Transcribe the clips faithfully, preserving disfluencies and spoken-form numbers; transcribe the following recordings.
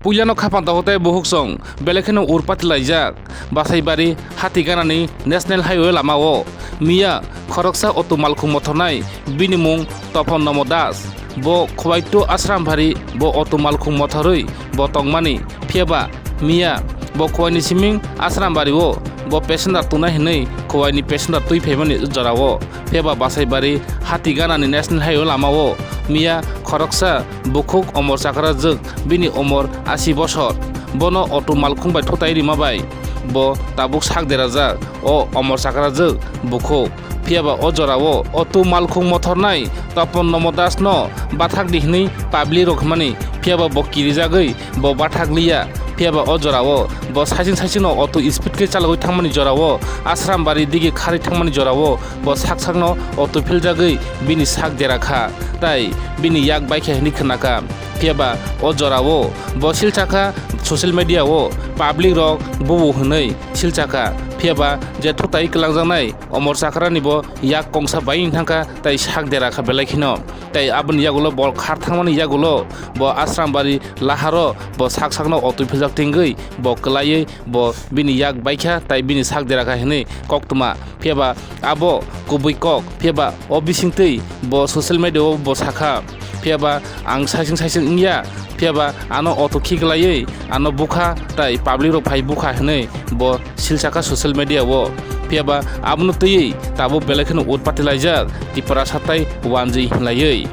Puilano khapang tongo tei bukhuk song belai kheno urpati laijak. Basaibari Hatiganani National Highway lamao miya khoroksa auto malkhung mothornai, bini mung Topon Nomo Das. Bo Khowai to Asrambari bo auto malkhung mothorwi bo tongmani. Phiyaba miya bo Khowaini siming Asrambari o bo passenger tunai hinwi Khowaini passenger twi phaimani jorao. Phiyaba Basaibari Hatiganani National Highway lamao miya khoroksa bukhuk omor chakrajwk, bini omor asi bosor. Bono auto malkhung bai thutai rima bai bo tabuk sak derajak o omor chakrajwk bukhuk. Phiyaba o jorao auto malkhung mothornai Topon Nomo Das no bathak di hinwi public rok hwnmani, phiyaba bo kirijagwi bo bathak liya. Phiyaba o jorao bo saiching saiching no auto speed khe chalogwi thangmani jorao, Asrambari digi kharwi thangmani jorao bo sak sakno auto philjagwi bini sak dera kha, tai bini yak baikha hinwi khna kha. Phiyaba o jorao bo silchakha social media o public rok bubu hwnwi silchakha. Phiyaba je thutai kwlangjaknai omor chakrani bo yak kongsa bai wng thangkha tai sak dera kha belai kheno. Tai aboni yagulo bo khar thangmani yagulo bo Asrambari laharo bo sak sakno auto philjak tingwi bo kwlaiwi bo bini yak baikha tai bini sak dera kha hinwi koktwma. Phiyaba abo kubui kok, phiyaba o bisingtwi bo social media o bo sakha. Phiyaba ang saiching saiching wngya, phiyaba ano auto khiklaiwi ano bukha tai public rok phai bukha hinwi bo silsakha social media o. Phiyaba abono twiwi tabuk belai kheno utpati laijak Tiprasa tai wanjwi hinlaiwi.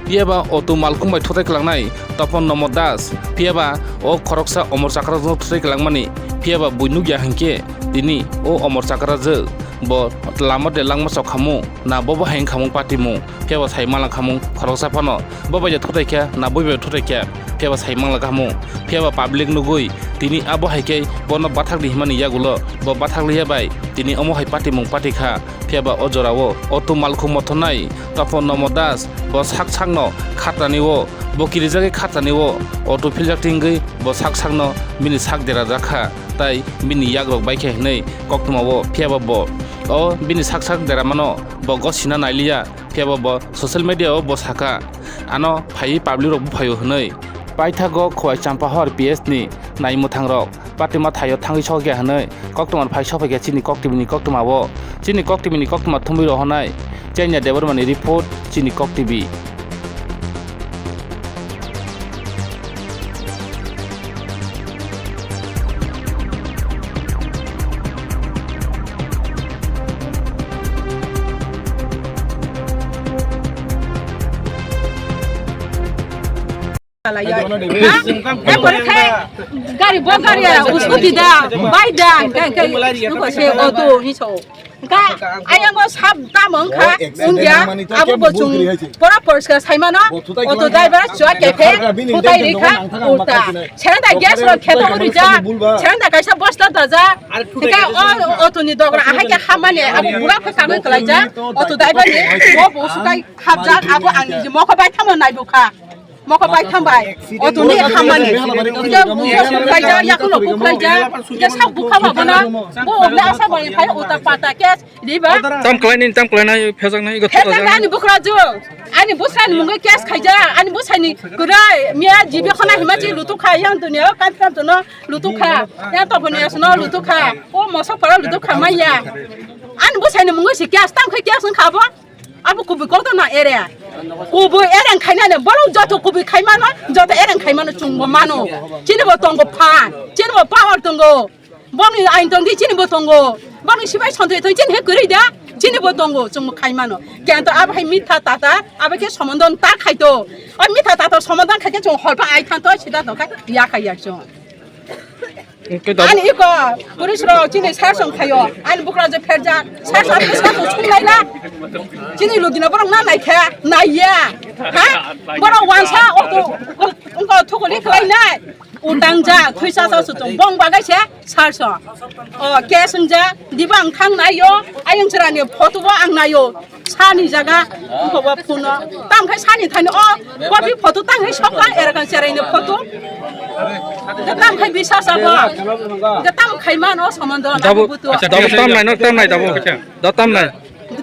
Phiyaba auto malkhung bai thutai kwlangnai Topon Nomo Das, phiyaba o khoroksa omor chakrajwkno thutai kwlangmani, phiyaba bui nukya hinkhe tini o omor chakrajwk bo lama de langma chok khamung, na bobo hai wng khamung patimung, phiyaba sai mala khamung khoroksa phano, bo bai de thutai kha, na bui bai thutai kha, phiyaba sai mala khamung, phiyaba public nugwi tini abo hai khe bono bathak di himani yagulo, bo bathak liya bai tini omo hai patimung pati kha. Phiyaba o jorao auto malkhung mothornai Topon Nomo Das bo sak sakno khatrani o, bo kirijagwi khatrani o auto philjak tingwi bo sak sakno bini sak dera jakha tai bini yagrok baikha hinwi koktwma o. Phiyaba bo o bini sak sak dera mano bo gosina nailiya, phiyaba bo social media o bo sakha ano phaiwi public rok buphaio hinwi. Paithago Khowai Champahor P S ni naimwthang rok patima thaio thangwi sokya hinwi koktwma phai sokphaikha chini Kok T V ni koktwma o. Chini Kok T V ni koktwma thumwi rohornai Chainya Debbarmani report, chini Kok T V. Gari bo gari ya, scooty da, bike da, kai kai, nuko se auto ni so. Ka ayang ko sab tamang kha, undia, abo bo chung pora poriskar saimano, auto driver chua kephe, utai rikha, ulta. Serenda gas ro kheto rija, serenda kaisa bosta daja. Ka o auto ni dogra ahai ke hamane, abo bura khe kagwi kalaija, auto driver ni, bo bo sukai. Hapjak abo ang niji mokho bai thamo nai bukha. Mokho bai tham bai. Auto ni hamani. Ike ike bukhai ja, yakuno bukhai ja. Ike sak bukha ba bono. Bo ogle asa bai phai uta pata ke diba. Tam khlai ni, tam khlai nai, phejak nai, iko thok Phejak ja. Ani bukra ju. Ani busra ni mungai kes khaija. Ani busra ni kurai miya jibi khona himachi lutukha yang dunia kan kan tono lutukha. Yang to phone yasno lutukha. O mosok para lutukha maya. Ani busra ni mungai si kes tam khai kes khabo. Abo kubui kok to na ere. Kubui ere khaina ne, borok joto kubui khai mano, joto ere khai mano, chwngbo mano. Chini bo tongo phan, chini bo power tongo. Boni ain tongdi chini bo tongo. Boni sibai sonte to chini he kwrwi da, chini bo tongo, chwngbo khai mano. Kento abo hai mitha tata, abo ke somondon ta khai to. O mitha tata somondon khai ke chwng holpa ai than to sida to khai ya khai ya chwng. Oke, da- Ani iko, police rok chini sar song khayo. Ani bukra je pherja, sar song police rok sung lai na. Chini lugina borok na nai kha, nai ya. Ha? Borok wansa auto, ungko thukuli khlai nai. Utang ja, thuisa sa su tong. Bong bagai se, sar song. O, case wng ja, diba ang thang nai yo, ayang chwrani photo bo ang nai yo. Sani jaga, wngkha bo phone-o. Tam khai sani thani o, kopi photo tang khai sokha, era kang cherai ni photo. Tam khai bisa sa bo. Tam khai man o somondo, Dabu, butu. Acha, dabu tam nai, no tam nai, dabu. Acha, da tam nai.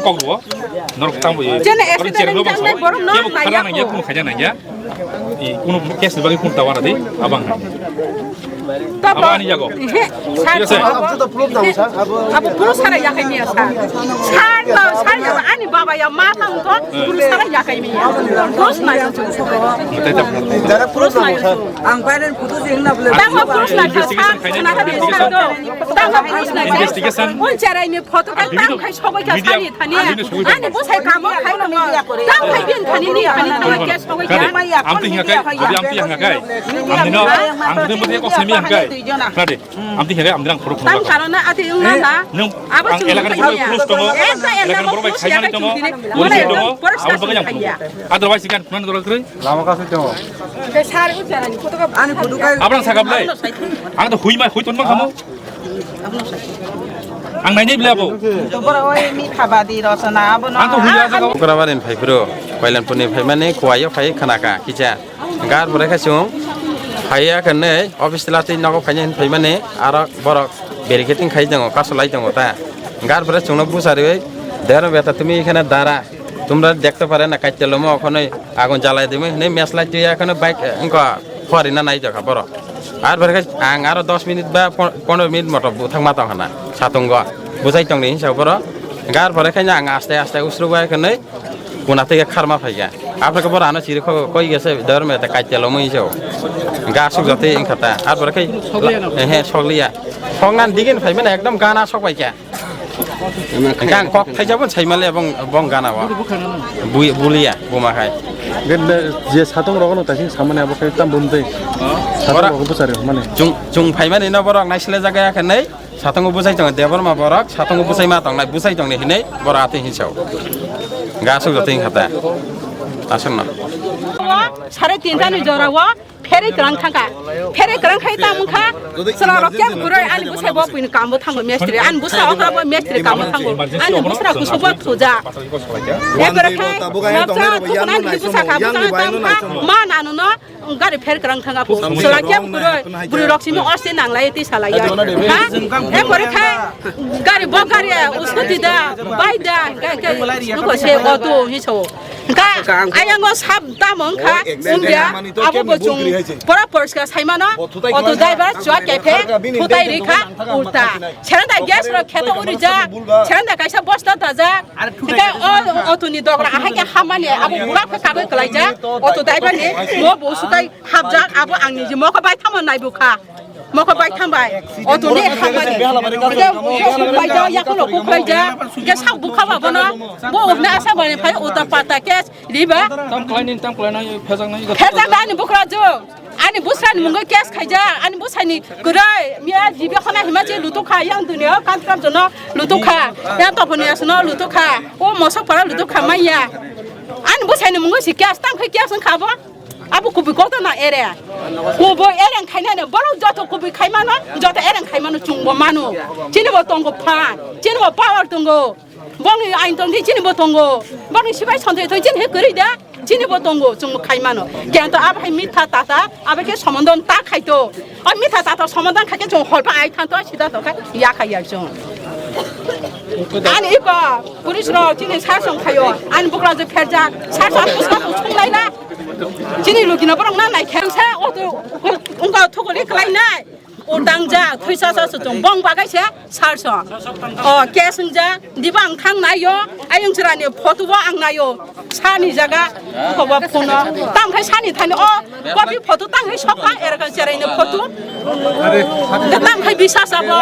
kok rwo. Norok tamo ye. Jene ese oro chereng tene no bangso. Borok no kebo khara nangya, kuno khaja nangya. I kuno case ni bagwi kuno tawara de, abang. Tabo. Abo ani jago. He, sir. Thik ase? Abo to proof nango, sir. Abo proof sara yakai miya, sir. Sir to, sir ya, ani baba ya, ma tang to, proof sara yakai miya. Proof na ya. Jara proof nango, sir. Ang pairen photo sing na bole. Tamo proof na, sir. Investigation khaina, investigation. Tamo proof na, sir. Investigation. Oi, jara ini photo kan tam khai sogoi ka sani thani. Ani bo sai kamo khai no. Tam khai bin thani ni, thani thani ke sogoi ka. Amti hinga kai, amti hinga kai. Amti no, amti no mesti kok semi hinga kai. Nade, amti hinga kai, amti nang khorok khorok. Tam karona ati ungna na. Nung, abo ang elakar borok close tongo, elakar borok bai khaimani tongo, police tongo, abo bagai yang. Otherwise ikan kunan dorok kri. Lama kasih tongo. Ani kudu kai. Abang sakap lai. Ang to hui mai, hui ton bang kamu. Ang nainai bela abo. To borok oi mi khabadi rosona abo no. Ang to hui aja. Kokrabarin phai phuru, Koilanpurni phaimani kuayo phai khanaka kicha. Gar borai kha chung phaiya khanai office tila twi nogo phaina hin phaimani aro borok barricading khai tongo, kasolai tongo ta. Gar borai chungno buchariwi dero beta tumi ekhane dara, tumra dekte pare na kaittelomo okhonoi agun jalai dimi hinui meslai twi ekhane bike wngkha. Phuarina nai jokha borok. Ar pore khe ang aro dos minute ba pon-, pondro minute moto buthang ma tong hana satungo. Bujai tongni hinsa borok. Gar pore khe ang aste aste usru bai khe nei kuna tei kharma phai kha. Apre khe borok ano chiri kho koi gese dor me ta kaitelo mui jo. Ga suk jate wngkha ta. Ar pore khe he sokliya. Soknan digin phai mane ekdom gana sok bai kha. Hingke ang kok thaisa bo saimale bong, bong gana o. Bui-, bulia, buma hai. Hingke je satung rogo no taising samani abo khe tam bumtwi. Satung rogo bwchari mani. Chung, chung phaimani no borok naisle jaga ya khe nei. Satungo bwsai tongo Debbarma borok, satungo bwsai ma tongnai, bwsai tongni hinui borok atwi hinsao. Gasuk jotoi hingkha ta. Aswk no. Sare tinta ni jora o. Pherwi kwrang thangkha. Pherwi kwrang khai tamo wngkha. Chwla rok khe kwrwi ani bwsai bo buini kambo thango mestri. Ani bwsa okra bo mestri kambo thango. Ani bwsra kusu bo thuja. Ekore khai noksa thukna ani bwsa kha, bwsa tamo kha. Ma nanu no gari pher kwrang thanga phu. Chwla khe kwrwi bwrwi rok simi oste nanglai twi salai ya. Ha? Ekore khai gari bo gari usko tida bai da. Nuko se auto hi so. Ka, ayang o sab tamo wngkha, wngya, abo bo chung pora poriskar saimano, auto driver chua kephe, thutai rikha, ulta. Serenda gas rok kheto urijak, serenda kaisa bosta dajak, hingke o auto ni dogra ahai khe hamani, abo burak khe kagoi kwlaijak, auto driver ni mo bo sutai hapjak, abo ang niji mokho bai thamo naibukha. Mokho bai thang bai. O tuni hambai. Hingke bai ja, yakulo kukhrai ja. Hingke sak bukha ba bono. Bo ukna asa bai phai uta pata kes riba. Tam khlai ni, tam khlai nai, phejak nai. Phejak ani bukra jo. Ani busra ni mungo kes khaija. Ani busani kwrai. Miya jibi khona hima je lutukha yang dunia kan kam jono lutukha. Yang toponi asno lutukha. O mosok para lutukha maya. Ani busani mungo si kes tam khai kes khabo. Abo kubui koto na ere. Kubui ereng khainani borok joto kubui khaimano, joto ereng khaimano chwngbo mano. Chini bo tongo phan, chini bo power tongo. Bongni ain tongdi chini bo tongo. Bongni sibai sonthoi thoi chini he kwrwi da, chini bo tongo chwngbo khaimano. Kento abo hai mitha tata, abo khe somondon ta khaito. O mitha tata somondon khaikhe chwng holpa ai thanto sida to kha ya kha ya chwng. Ani iko police rok chini sar song khayo. Ani bukra je pherja, sar song puska to chwng lai na. Chini lugina borok na nai khe sa o to ungka thukuli klai nai. O tang ja, thwi sa sa su chung bong bagai se sar song. O case wng ja, diba ang thang naio, ayung chwrani photo bo ang naio. Sani jaga, ko ba phone o. Tang khai sani thani o, kopi photo tang khai sokha, erga cherai ni photo. Tang khai bisa sabo.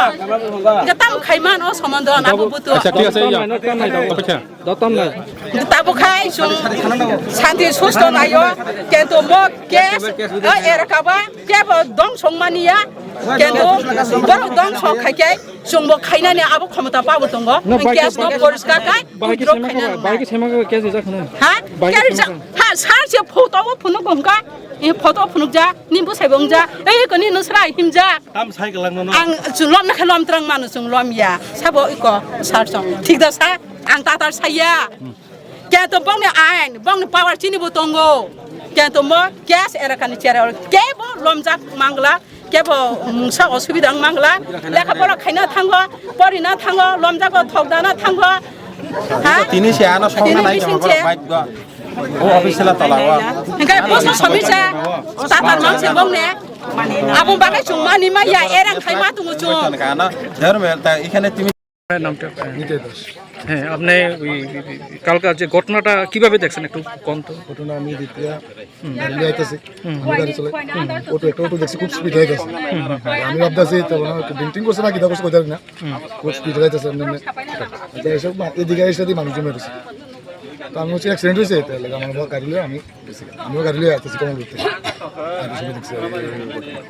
Tang khai man o somondo na butu. Acha, thik ase, ya. Acha. Dotom na. Tabuk khai chwng santi susto naio, kento mo case, o, erkaba, kebo dong song mani ya, kento borok dong song khai khe chwngbo khainani abo khomota pabo tongo. No, bai khe, case no bai khe, poriskar khai, bai khe withdraw sema khainani kha, bai khe sema kha, case rijak khna. Ha? Bai khe case sema rijak, kha. Ha, sar se photo bo phunuk bo hwnka, e photo phunuk ja, ni bwsai bo wng ja, e koni no srai him ja. Tam sai kwlang no no. Ang chwng lom na khe lom trang manu chwng lom ya, sabo iko sar song. Thik da sa? Ang tatar saya. Kento bongni ain, bongni power chini bo tongo. Kento mo case erakani chera kebo lomjak mangla, kebo mungsa osubida wng mangla. Lekha pora khaina thango, porina thango, lomjago thokdana thango. Ha? Tini se ano sokna nai bising tongma se. Bike go. O office la tola go. Hingkai boso sobi se. Tatar mangse bongne. Abo bagai chwng mani ma ya erang khai ma tungu chwng. Dharma ta ikhane timi আপনার নামটা? নিতাই দাস। হ্যাঁ, আপনি ওই, ওই, ওই কালকার যে ঘটনাটা কিভাবে দেখছেন একটু কন তো? ঘটনা আমি দ্বিতীয় গাড়ি নিয়ে আইতেছি। হুম। আমি গাড়ি চালাই। হুম। অটো, একটা অটো দেখছি খুব স্পিড হয়ে গেছে। হুম, হুম, হুম। আমি ভাবতেছি তো মনে হয় ড্রিঙ্কিং করছে না কিতা করছে কইতে পারি না। হুম। খুব স্পিড হয়ে গেছে এমনি এমনি। আচ্ছা, এসব মা-, এদিকে এসে দিয়ে মানুষ জমে রয়েছে। তো আমি হচ্ছে অ্যাক্সিডেন্ট হয়েছে, তাহলে আমার বাবা গাড়ি নিয়ে আমি গেছি। আমিও গাড়ি নিয়ে আসতেছি কমলপুর থেকে। আর পিছনে দেখছি, এই, এই, এই ঘটনা।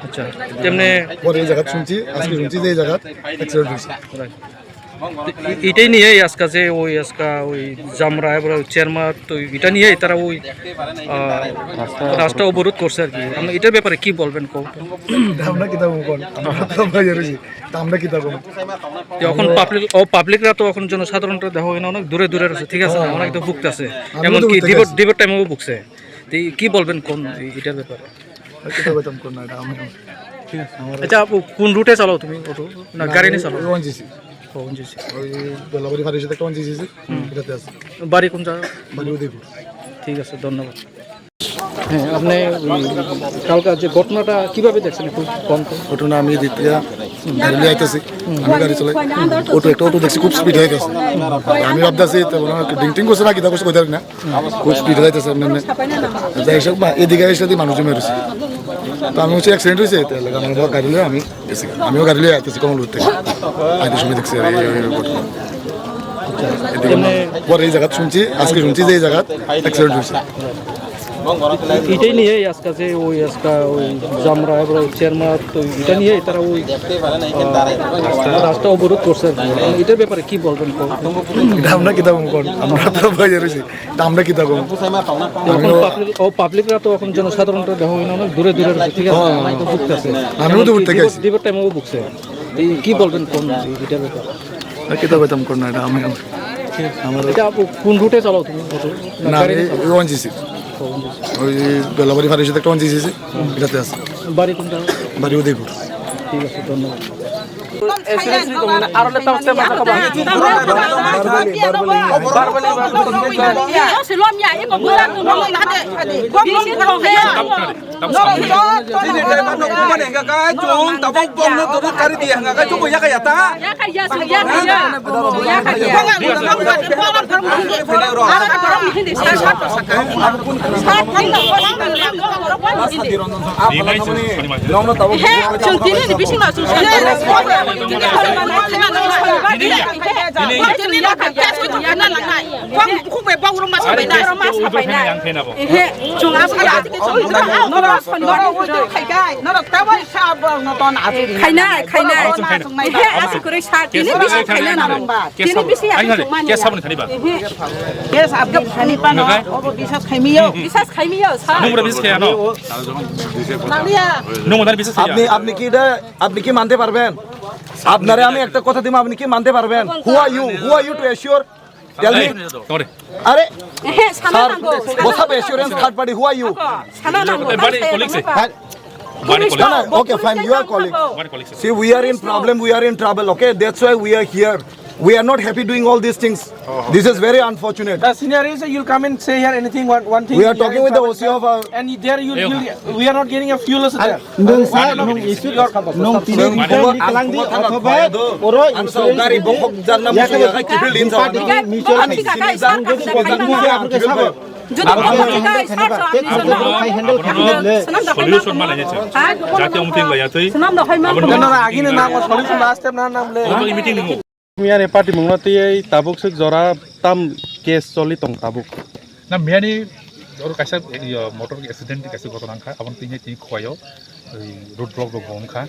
আচ্ছা, তেমনি পরে এই জায়গা শুনছি, আজকে শুনছি যে এই জায়গা অ্যাক্সিডেন্ট হয়েছে। রাইট। এ-, এটাই নিয়েই আজকে যে ওই আজকে ওই জামরা এবার চেয়ারম্যান তো এটা নিয়েই তারা ওই, আহ, রাস্তা অবরোধ করছে আর কি। আপনি এটার ব্যাপারে কি বলবেন, কও তো? আমরা কিতা বলবো? আমরা তো বাইরে রয়েছি। তা আমরা কিতা বলবো? এখন পাবলিক, ও পাবলিকরা তো এখন জনসাধারণরা দেখা হয় না, অনেক দূরে দূরে আছে, ঠিক আছে? হ্যাঁ। অনেক তো ভুগতেছে। আমিও তো এমনকি ভুগতে ডিভোর্স, গেছি। ডিভোর্স টাইমেও ভুগছে। তো এই কি বলবেন কোন এটার ব্যাপারে? আর কিতা বলতাম কোন না, এটা আমি ঠিক আছে। আমার আচ্ছা, আপু, কোন রুটে চালাও তুমি অটো? না, গাড়ি নিয়ে চালাও? One G C. ও, ওয়ান জি সি। ওই বেলাবাড়ি ফাঁড়ির সাথে একটা ওয়ান জি সি আছে, হুম। এটাতে আছে। বাড়ি কোন জায়গা? বাড়ি উদয়পুর। ঠিক আছে, ধন্যবাদ। হ্যাঁ, আপনি ওই কালকার যে ঘটনাটা কিভাবে দেখছেন একটু কম তো? ঘটনা আমি দ্বিতীয় গাড়ি নিয়ে আইতেছি, আমি গাড়ি চালাই, অটো একটা অটো দেখছি খুব স্পিড হয়ে গেছে। আমি ভাবতেছি তো মনে হয় ডিং টিং করছে না কিতা করছে কইতে পারি না, খুব স্পিড হয়ে যাইতেছে এমনি এমনি। যাই হোক, মা-, এদিকে এসে দিয়ে মানুষ জমে রয়েছে। তো আমি হচ্ছে অ্যাক্সিডেন্ট হয়েছে, তাহলে আমার বাবা গাড়ি নিয়ে আমি গেছি, আমিও গাড়ি নিয়ে আইতেছি কমলপুর থেকে। আইতে সময় দেখছি আর এই, এই, এই ঘটনা। এদিকে পরে এই জায়গা শুনছি, আজকে শুনছি যে এই জায়গা অ্যাক্সিডেন্ট হয়েছে। এটাই নিয়ে আজকে যে ওই আজকে ওই জামরা এবং চেয়ারম্যান তো এটা নিয়ে তারা ওই, আহ, রাস্তা অবরোধ করছে আর কি। এটার ব্যাপারে কি বলবেন? এটা আমরা কিতা বলবো? আমরা তো বাইরে রয়েছি, তা আমরা কিতা বলবো? এখন আমিও পাবলিক, ও পাবলিকরা তো এখন জনসাধারণরা দেখা হয় না, অনেক দূরে দূরে রয়েছে, ঠিক আছে? হ্যাঁ। অনেক ভুগতেছে। আমিও তো এমনকি ভুগতে ডিভোর্স, গেছি। ডিভোর্স টাইমেও ভুগছে। এই কি বলবেন কোন এটার ব্যাপারে? আর কিতা বলতাম কোন না, এটা আমি, আমার এটা আপু কোন রুটে চালাও তুমি? অটো? না, না, গাড়ি আমি নিয়ে চালাও? ওই ওয়ান জি সি। ও, ওয়ান জি সি। ওই বেলাবাড়ি ফাঁড়ির সাথে একটা ওয়ান জি সি আছে, এটাতে আছে। বাড়ি কোন জায়গা? বাড়ি উদয়পুর। ঠিক আছে, ধন্যবাদ। Tini- Tini ya kha, ya kha, ya kha, ya kha. Bang bukhuk bai bang rong ma sa bai na. Are case withdraw khaina yang khaina bo. Ehe, chung asa ya. Norok, norok withdraw khai kai. Norok tawai sa bang no ton asa. Khaina, khaina. Asa khaina. Ehe, asa kwrwi sa. Tini bisi khaina na. Tini bisi ya. Case saboni thani ba. Ehe. Case abdi thani ba no. Obo bisas khaimiyo. Bisas khaimiyo sa. Nung bura bisas khaya no. Naliya. Nung bura bisas khaya. আপনি, আপনি কি এটা, আপনি কি মানতে পারবেন? আপনারে আমি একটা কথা দিব, আপনি কি মানতে পারবেন? Who are you? Who are you to assure? Tell me. Sorry. আরে, Ehe, sana sir, nango, sana what have nango. Assurance third party? Who are you? Sana nango. Eh, bari colleague se. হ্যাঁ? Bari colleague. না, না, okay, fine, you are colleague. Bari colleague se. See, we are in problem, we are in trouble, okay? That's why we are here. We are not happy doing all these things. This is very unfortunate. The scenario is that you'll come and say here anything, one, one thing. We are talking with the O C of our And there you'll, you'll, we are not getting a fuel also there. Nung sa, nung issue, nung tini return di kalang di, othoba oro insurance gari di, bokhok jarna ya musuya khe kifil din sa party wano. Mutual ani sini ja nung jodi sabo. Jodi kono tiga sar so apni sono. Solution mana ya? Jati omting la ya tei. Sonam no hai ma. Abang no agini na solution last time na nam le. Abang meeting ni mo. Miyani party mungno tei tabuk swk jora tam case choli tong tabuk. Na miyani oro kaisa, iyo, motor accident kaisa ghotona wngkha, abono tini tini Khowai o, oi, road block rok bo wngkha,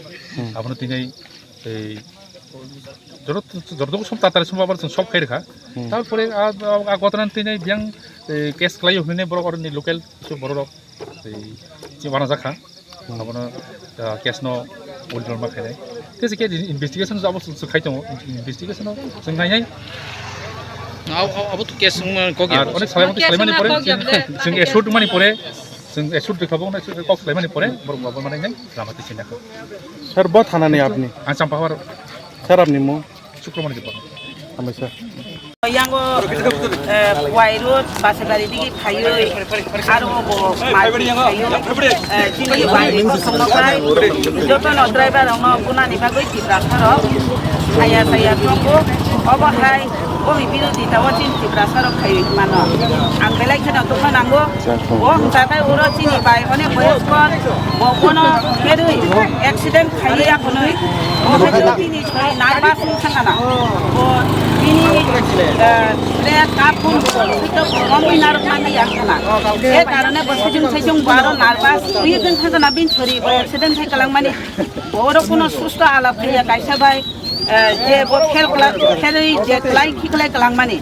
abono tini ei joto joto som tatar som abar chwng sok khairokha. Tarpore a, a, a ghotona tini biyang, ei, case khlaio hinwi borok oroni local kisa borok rok. Tei chini uanajakha. Abono, ah, case no withdraw ma khainai. Tei se ke investigation abo se khai tongo. Investigation o chwng nainai. Abo to case wngma kok ya. Onek salai mani pore, chwng assured mani pore, chwng assured kha bo, kok salai mani pore, borok abo mani nai lama twi sinai. Sir, bo thana ni apni? Ang Champahar. Sir, apni mo? Sukramani Debbarma. Hambaisa. Yango, eh, Khowai Road, Basebari digi phaiwi, aro bo Marti phaiwi, eh, chini bai kosong no bai, joto no driver rok no bunani bagwi Tiprasa rok saya saya tongo, obo hai boni birodita o chini Tiprasa rok khai mano. Ang belai kheno dukha nango, o hwnka khe oro chini bai onek boyoskor, bo bono kherwi accident khaiwi aphunwi, bo khe chini Nervous wng thangkha na. Bo bini, eh, sre kaphun sito romwi narwkmani ya wngkha na. E karone bo sejong sejong bo aro nervous wngwi wng thangkha na bini sori bo accident khai kwlangmani. Bo oro kuno susto alap khaiya kaisa bai, eh, je bo khel kwla-, khelwi je kwlai khiklai kwlangmani.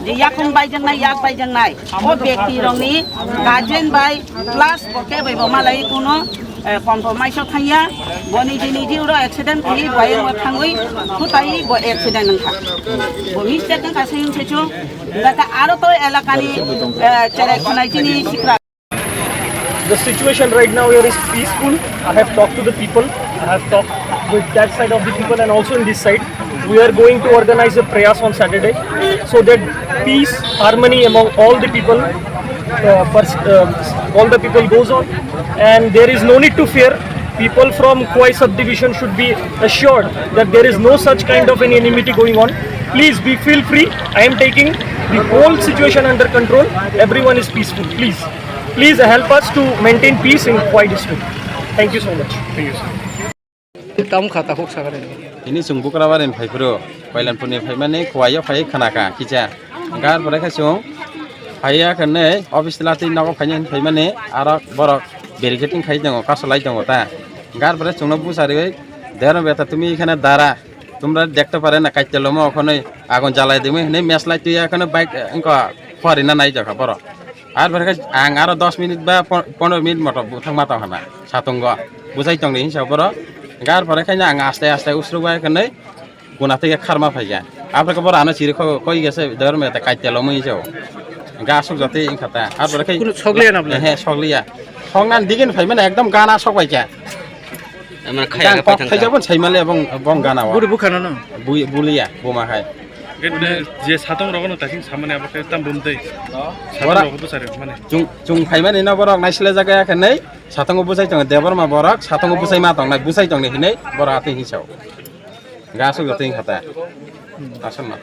Je yakung baijaknai, yak baijaknai. O bektrirokni guardian bai plus bo khe bai bo malai kuno, eh, compromise o thangya. Bo niji niji uro accident khai bai wngma thangwi thutai bo accident wngkha. Bo mistake wngkha se wngse chu. Hwnkhe aro to elakani, eh, cherai khwnai chini sikra. The situation right now here is peaceful. I have talked to the people. I have talked with that side of the people and also in this side. We are going to organize a prayers on Saturday so that peace, harmony among all the people, uh, pers-, uh, all the people goes on, and there is no need to fear. People from Khowai subdivision should be assured that there is no such kind of an enmity going on. Please be feel free. I am taking the whole situation under control. Everyone is peaceful. Please, please help us to maintain peace in Khowai district. Thank you so much. Thank you, sir. Tam kha takhuk sakha de. Ini chwng Bukrabari ni phai phuru, Kailanpur ni phaimani Khowai o phai khana kha kisa. Gar pore khe chwng phaiya khe nei office tila twi nogo phaina hinwi phaimani aro borok barricading khai tongo, kasolai tongo ta. Gar pore chwngno bwsariwi, "Dero beta tumi ekhane dara, tumra dekte pare na, kaittelomo okhonoi agun jalai dimi," hinwi meslai twiya kheno bike, eh, wngkha, khorina nai jokha borok. Ar pore khe ang aro dos minute ba pon-, pondro minute moto bwthang ma tong khana satungo. Bwsai tongni hinsa borok. Gar pore khe ang aste aste usruk bai khwnwi guna tei kharma phaikha. Ar pore khe borok ano chiri kho-, khoi gese dor me ta kaitelo mui jo. Ga asuk jati wngkha ta. Ar pore khe kuno sokliya na bole? He, sokliya. Soknan digin phaimani ekdom gana sok baikha. Emang khaya kok paithang kha. Thaijabon saimale ebong, ebong gana wa. Buri bukhana no? Bui-, buliya, buma hai. Gede je satong rogo no taking samani abo khe tam bumtei. Satong rogo bwsari mane. Chung, chung phaimani no borok naisle jaga ya khe nei, satongo bwsai tongo Debbarma borok, satongo bwsai ma tongnai, bwsai tongni hinui borok atwi hinsao. Ga asuk jotoi wngkha ta. Aswk no.